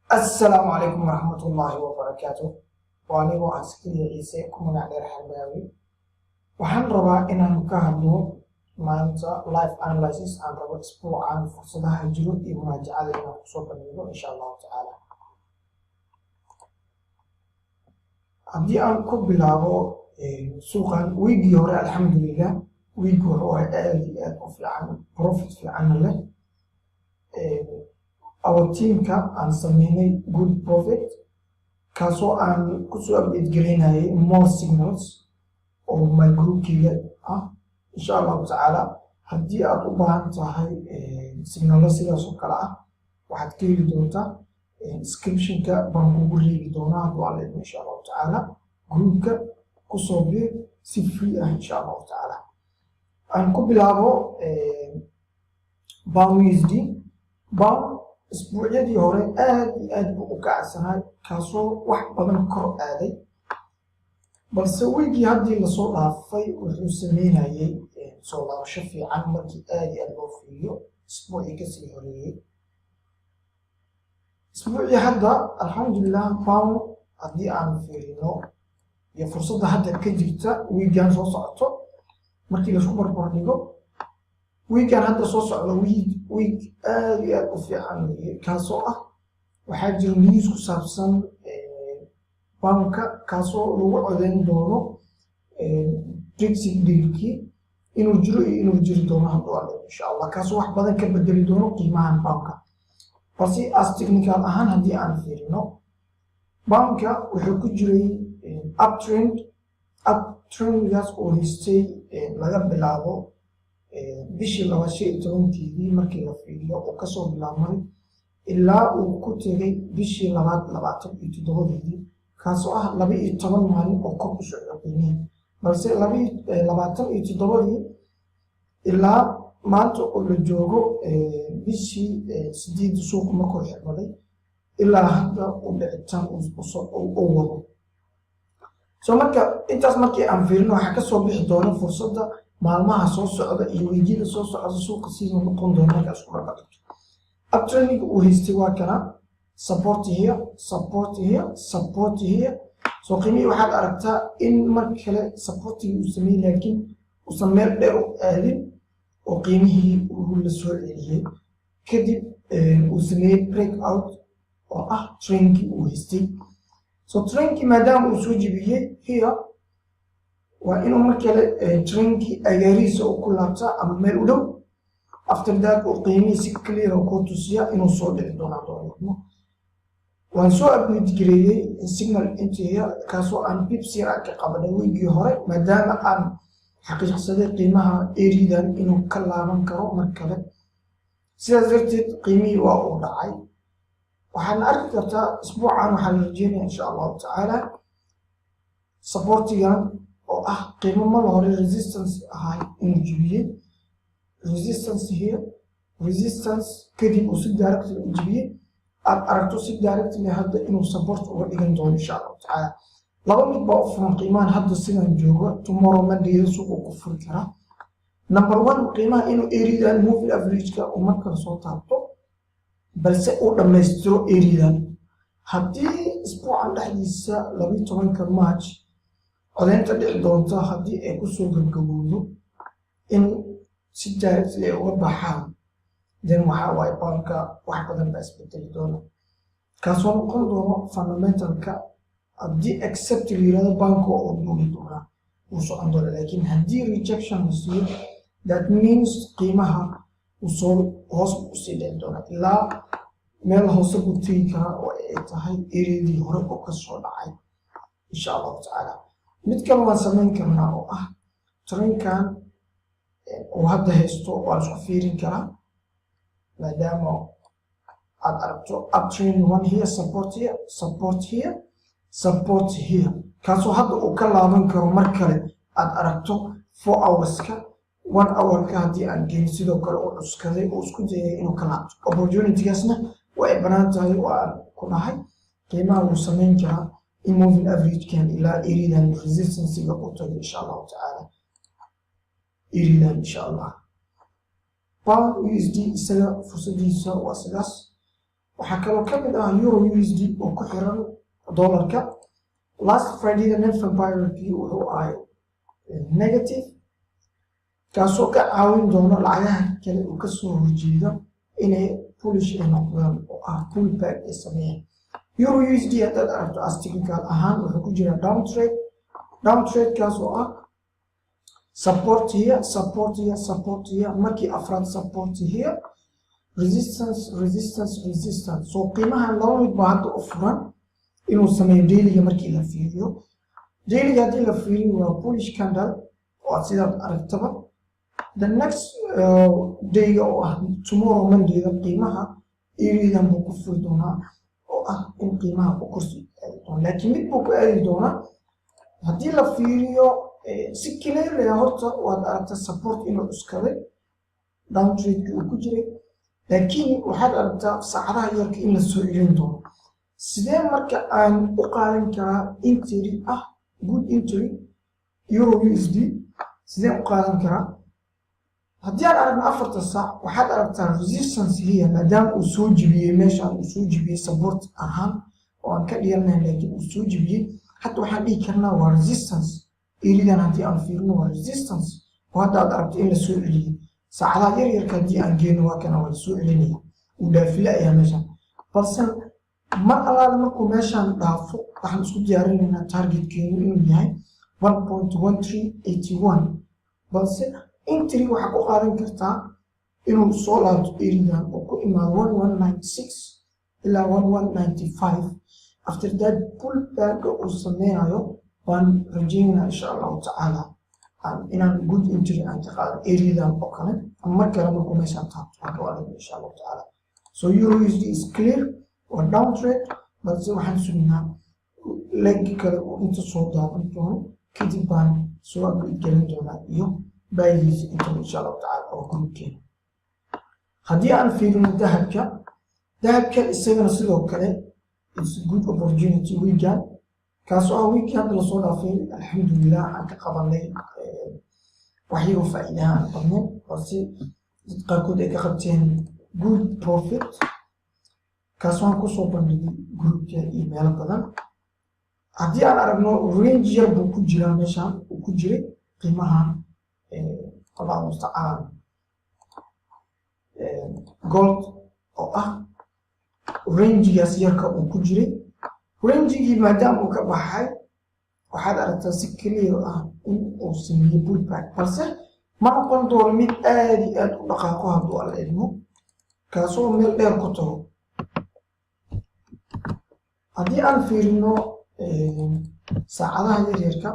Assalaamu calaykum waraxmatullaahi wabarakaatu. Waa anigoo ah Sakariya Ciise, ku magac dheer Xarbaawi. Waxaan rabaa inaan ka hadlo maanta live analysis aan rabo isbuucan fursadaha jiro iyo muraajacada inaan kusoo bandhigo, insha Allahu tacaala. Haddii aan ku bilaabo suuqan, wiigii hore, alxamdulilah, wiigi wuxuu ahaa aad iyo aad u fiican, profit fiicanna leh. Our teamka aan sameynay good profit, kaasoo aan kusoo update garaynayay more signals oo my groupkeyga ah, insha Allahu tacaala. Haddii aad u baahan tahay signalo sidaas oo kale ah, waxaad ka heli doontaa descriptionka baan kugu reebi doonaa, hadduu Alla idmo, insha Allahu tacaala. Groupka kusoo bir si free ah, insha Allahu tacaala. Aan ku bilaabo pound USD. Pound isbuucyadii hore aad iyo aad buu u kacsanaa, kaasoo wax badan kor aaday, balse wiigii haddii lasoo dhaafay wuxuu sameynayay soo laabasho fiican markii aad iyo aad loo fiiriyo isbuucii kasii horeeyey. Isbuucii hadda, alxamdulilah, pound haddii aan fiirino iyo fursadda hadda ka jirta wiigan soo socoto, markii laisku barbar dhigo wiigan hadda soo socda, wiig aad iyo aad u fiican weeye, kaasoo ah waxaa jira news ku saabsan poundka, kaasoo lagu codeyn doono Brexit dealkii inuu jiro iyo inuu jiri doono, hadduu Alle, insha Allah, kaasoo wax badan ka bedeli doono qiimahan poundka. Balse as technical ahaan haddii aan fiirino, poundka wuxuu ku jiray uptrend. Uptrendgaas oo haystay laga bilaabo bishii laba 15-keedii markii la fiiriyo, oo kasoo bilaabmay ilaa uu ku tegay bishii labaad 27-deedii, kaasoo ah 12 maalin oo kor u socdo qiimihii. Balse 27-dii ilaa maanta oo la joogo bishii 8 suuqa markuu xirmaday ilaa hadda uu dhicitaan uu wado. So marka intaas markii aan fiirino, waxaa kasoo bixi doona fursadda maalmaha soo socda iyo weejiyada soo socda suuqa siduu noqon doono. Marka isku barbardhigto uptrending uu haystay, waa kana support here, support here, support here. So qiimihii waxaad aragtaa in mar kale supportigii uu sameeyey, laakiin uusan meel dheer u aadin oo qiimihii uu la soo celiyey. Kadib uu sameeyey break out oo ah trendkii uu haystay. So trendkii maadaama uu soo jebiyey here, waa inuu mar kale trendkii agaarihiisa uu ku laabtaa ama meel u dhow. After that uu qiimihii si clear kuu tusiya inuu soo dhici doonaa doonidmo. Waan soo update gareeyey signal intiya, kaasoo aan pips yar ka qabanay weygii hore, maadaama aan xaqiiqsaday qiimaha eridan inuu ka laaban karo mar kale. Sidaas darteed qiimihii waa uu dhacay. Waxaana arki kartaa isbuucan waxaa la rajeynaya, insha Allahu tacaala, supportigan oo ah qiimo mar hore resistance ahay inuu jibiyey. Resistance here, resistance, kadib uu si directly u jibiyey. Aad aragto si directly hadda inuu support uga dhigan doono, insha Allahu tacaala. Laba mid baa u furan qiimahan hadda sidan joogo. Tomorrow Mondayda suuqa ku furi karaa. Number one, qiimaha inuu eridan moving average-ka uu markale soo taabto, balse uu dhammaystiro eridan. Haddii isbuucan dhexdiisa 12-ka March codeynta dhici doonta, haddii ay kusoo gabgabowdo in si directly ay uga baxaan, then waxaa waaye poundka wax badan baa isbedeli doona, kaasoo noqon doono fundamentalka. Haddii accept la yirahdo, poundka waa uu duuli doonaa, wuu socon doona. Laakiin haddii rejection la siiyo, that means qiimaha uu soo hoos buu usii dhici doonaa, ilaa meel hoose buu tegi karaa oo ay tahay eryadii hore oo kasoo dhacay, insha Allahu tacaala. Mid kale waan samayn karnaa oo ah trendkan uu hadda haysto waa isku fiirin karaa, maadaama aad aragto uptrend one here, support here, support here, support here, kaasoo hadda uu ka laaban karo mar kale. Aad aragto 4 hourska, 1 hourka haddii aan gelin, sidoo kale uu cuskaday oo isku dayay inuu ka laabto. Opportunitygaasna waa ay banaan tahay oo aan ku dhahay qiimaha wuu samayn karaa in moving averagekan ilaa eridan resistancega u tago, insha Allahu tacaala, eridan, insha Allah. Pound USD isaga fursadiisa waa sidaas. Waxaa kaloo ka mid ah euro USD oo ku xiran dollarka. Last Fridayda non-farm payrollkii wuxuu ahay negative, kaasoo ka caawin doono lacagaha kale uu kasoo horjeedo inay bullish ay noqdaan oo ah pullback ay sameeyaan. Euro USD haddaad aragto, as technical ahaan wuxuu ku jiraa downtrend, downtrendkaas oo ah support here, support here, support here, markii afraad support here, resistance, resistance, resistance. So qiimahan laba mid baa hadda u furan inuu sameeyo. Dailyga markii la fiiriyo, dailyga haddii la fiiriyo, waa bullish candle oo aad sidaad aragtaba. The next dayga oo ah tomorrow, Mondayda, qiimaha areadan buu ku furi doonaa oo ah in qiimaha uu korsi aadi doono, laakiin mid buu ku aadi doonaa haddii la fiiriyo si clear. Horta waad aragtaa support inuu cuskaday downtrendkii uu ku jiray, laakiin waxaad aragtaa saacadaha yarka in la soo celin doono. Sidee marka aan u qaadan karaa entry ah, good entry euro USD? Sidee u qaadan karaa? Haddii aan aragno 4ta saac, waxaad aragtaa resistance here, maadaama uu soo jibiyey meeshaan, uu soo jibiyey support ahaan oo aan ka dhiganayn, laakiin uu soo jibiyey. Hadda waxaan dhihi karnaa waa resistance areadan. Haddii aan fiirino, waa resistance oo hadda aad aragto in la soo celiyey. Saacadaha yar yarka haddii aan geyno, waa kana, waa la soo celinaya, uu dhaafile ayaa meeshaan. Balse mar allaale markuu meeshaan dhaafo, waxaan isku diyaarinaynaa targetkeenu inuu yahay 1.1381. Balse entry waxaa ku qaadan kartaa inuu soo laabto areadan oo ku imaado 1196 ilaa 1195. After that, pullbacka uu sameynayo waan rajeynaa, insha Allahu tacaala, inaan good entry aan ka qaado areadan oo kale ama mar kale markuu meeshaan taabto aan ka waadagno, insha Allahu tacaala. So euro USD is clear, waa downtrend, balse waxaan sugnaa leg kale oo inta soo daadan doono, kadib baan soo update gelin doonaa iyo baayigiisa intaba, insha Allahu tacaala, oo groupkeena. Haddii aan fiirino dahabka, dahabka isagana sidoo kale it's a good opportunity weekend, kaasoo ah weekend hadda lasoo dhaafay. Alxamdulilah, aan ka qabanay waxyago faa'iidaha aan qabnay, balse dad qaarkood ay ka qabteen good profit, kaasoo aan kusoo bandhigay groupka iyo meelo badan. Haddii aan aragno, range yar buu ku jiraa meeshaan uu ku jiray qiimaha, Allahu mustacaan, gold oo ah rangegaas yarka uu ku jiray. Rangegii maadaama uu ka baxay, waxaad aragtaa si clear ah in uu sameeyey pullback, balse ma noqon doono mid aad iyo aad u dhaqaaqo hadduu Alla idmo, kaasoo meel dheer ku tago. Haddii aan fiirino saacadaha yaryarka,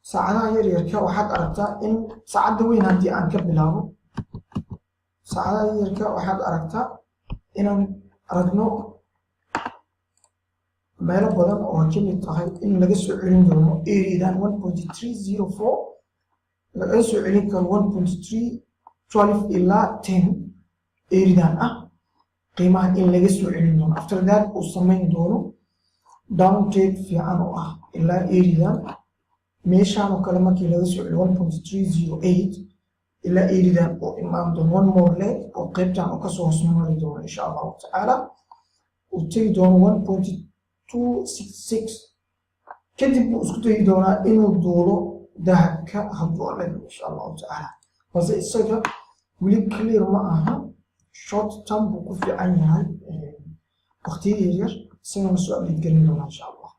saacadaha yaryarka, waxaad aragtaa in saacadda weyn haddii aan ka bilaabo, saacadaha yaryarka, waxaad aragtaa inaan aragno meelo badan oo ka mid tahay in laga soo celin doono areadan 1.304, laga soo celin karo 1.312 ilaa 10 areadan ah qiimaha in laga soo celin doono. After that, uu samayn doono downtrend fiican oo ah ilaa areadan meeshaan oo kale markii laga soo celiyo 1.308 ilaa areadan oo imaan doono, one more leg oo qaybtan oo kasoo hoos mari doono, insha Allahu tacaala, uu tegi doono 1.266. Kadib buu isku dayi doonaa inuu duulo dahabka hadduu Alle, insha Allahu tacaala. Balse isaga weli clear ma aha, short term buu ku fiican yahay, waqtiyada yaryar. Isagana soo update gelin doonaa, insha Allah.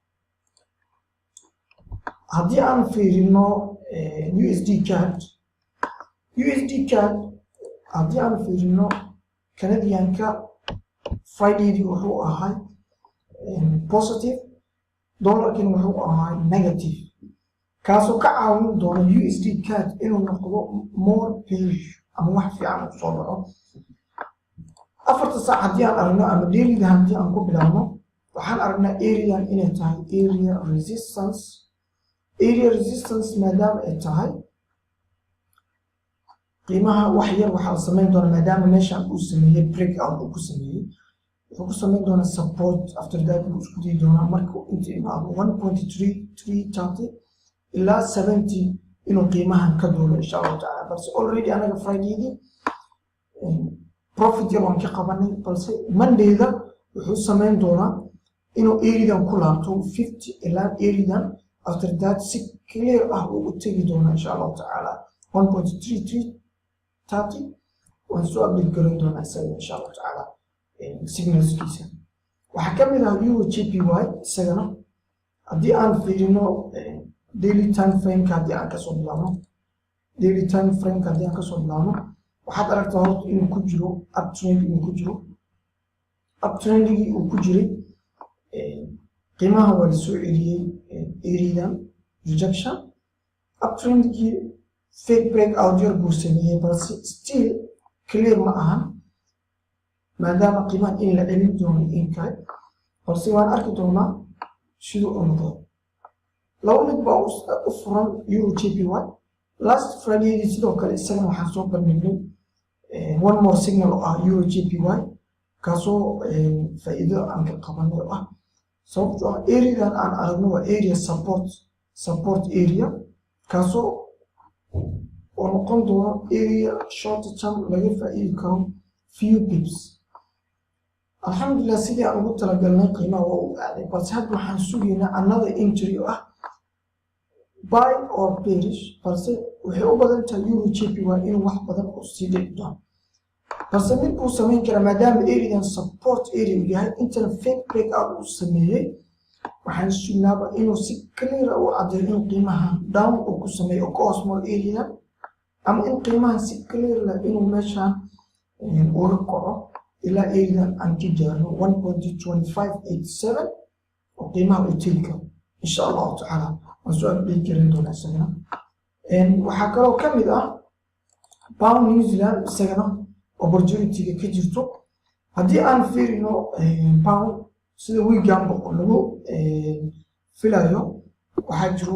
Haddii aan fiirino USD CAD, USD CAD haddii aan fiirino, Canadianka Fridaydii wuxuu ahay positive, dollarkina wuxuu ahay negative, kaasoo ka caawin doona USD CAD inuu noqdo more bearish ama wax fiican uu soo dhaco. 4ta saac haddii aan aragno ama dailyda haddii aan ku bilaabno, waxaan aragnaa arean inay tahay area resistance. Area resistance maadaama ay tahay, qiimaha wax yar waxaa la samayn doonaa, maadaama meeshan uu sameeyey break out uu ku sameeyey, wuxuu ku samayn doonaa support. After that, buu isku dayi doonaa markuu inta imaado 1.3330 ilaa 70 inuu qiimahan ka duulo, insha Allahu tacaala. Balse already anaga Fridaydii Profit yar waan ka qabanay, balse Mondayda wuxuu samayn doonaa inuu areadan ku laabto 50 ilaa areadan. After that si clear ah uu u tegi doonaa, insha Allahu tacaala, 1.3330. Waan soo update garan doonaa isaga, insha Allahu tacaala. Signalskiisa waxaa ka mid ah euro JPY. Isagana haddii aan fiirino daily time frameka, haddii aan kasoo bilaabno daily time frameka, haddii aan kasoo bilaabno, waxaad aragtaa horta inuu ku jiro uptrend, inuu ku jiro uptrendigii uu ku jiray. Qiimaha waa lasoo celiyey areadan rejection. Uptrendgii fake break out yar buu sameeyey, balse still clear ma ahan, maadaama qiimahan in la celin doono in kale, balse waan arki doonaa siduu u noqdo. Laba mid baa u furan euro JPY. Last Fridaydii sidoo kale isagana waxaan soo bandhignay one more signal oo ah euro JPY, kaasoo faa'iido aan ka qabanay oo ah, sababtoo ah areadan aan aragno waa area support, support area, kaasoo oo noqon doono area short term laga faa'iidi karo few pips. Alxamdulilah, sidii aan ugu talagalnay qiimaha waa u aaday, balse hadda waxaan sugaynaa another entry oo ah buy or bearish, balse waxay u badan tahay euro JPY inuu wax badan oo sii dhici doono. Balse mid buu samayn karaa, maadaama areadan support area uu yahay, intana fake break out uu sameeyey. Waxaan sugnaaba inuu si clear u caddeeyo in qiimaha down uu ku sameeyo oo ka hoos maro areadan, ama in qiimahan si clear leh inuu meeshaan uga kaco ilaa areadan aan ka gaarno 1.2587 oo qiimaha uu tegi karo, insha Allahu tacaala. Waan soo update garan doonaa isagana. Waxaa kaloo ka mid ah pound New Zealand. Isagana opportunity-ga ka jirto haddii aan fiirino pound, sida wiiganba oo lagu filayo, waxaa jiro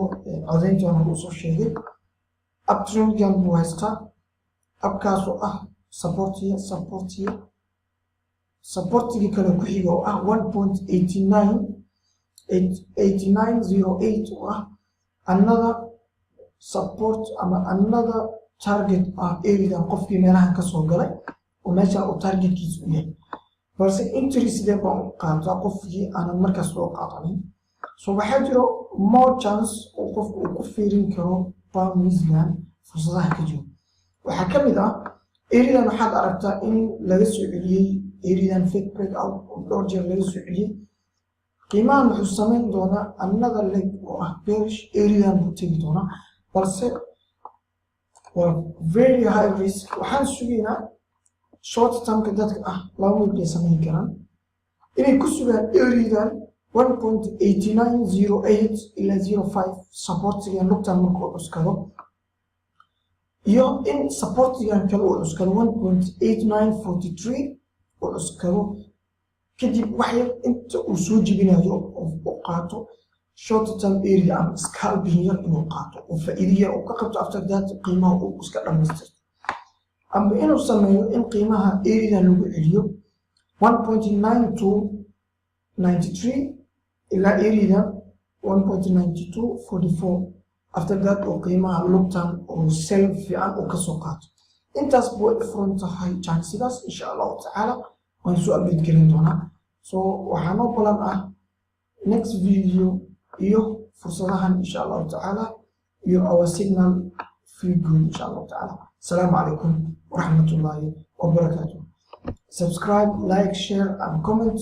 codeyntan hore usoo sheegay. Uptrendgan buu haystaa, upkaasoo ah supportiya, supportiya, supportigii kale ku xiga oo ah 1.898908, oo ah another support ama another target ah areadan qofkii meelahan kasoo galay oo meeshan uu targetkiisa u yahay. Balse entry sidee baan u qaataa qofkii aanan markaas loo qaadanin? So waxaa jiro more chance oo qofku uu ku fiirin karo pound New Zealand. Fursadaha ka jiro waxaa ka mid ah areadan. Waxaad aragtaa in laga soo celiyey areadan fake break out oo dhowr jeer laga soo celiyey. Qiimahan wuxuu samayn doonaa another leg oo ah bearish, areadan buu tegi doonaa, balse waa very high risk. Waxaan sugaynaa short termka dadka ah laba mid bay samayn karaan: inay ku sugaan areadan 1.8908 ilaa 05, supportigan lugtan markuu cuskado, iyo in supportigan kale uu cuskado 1.8943 uu cuskado, kadib wax yar inta uu soo jebinayo oo qaato short term area ama scalping yar inuu qaato oo faa'iido yar uu ka qabto. After that qiimaha uu iska dhamaystirto, ama inuu sameeyo in qiimaha areadan lagu celiyo 1.9293 ilaa areadan 1.9244. After that oo qiimaha lugtan oo sell fiican uu kasoo qaato. Intaas way furan tahay chancesidaas, insha Allahu tacaala. Waan soo update gelin doonaa. So waxaa noo balan ah next video iyo fursadahan, insha Allahu tacaala, iyo our signal feel good, insha Allahu tacaala. Asalaamu calaykum waraxmatullaahi wabarakaatuh. Subscribe, like, share and comment.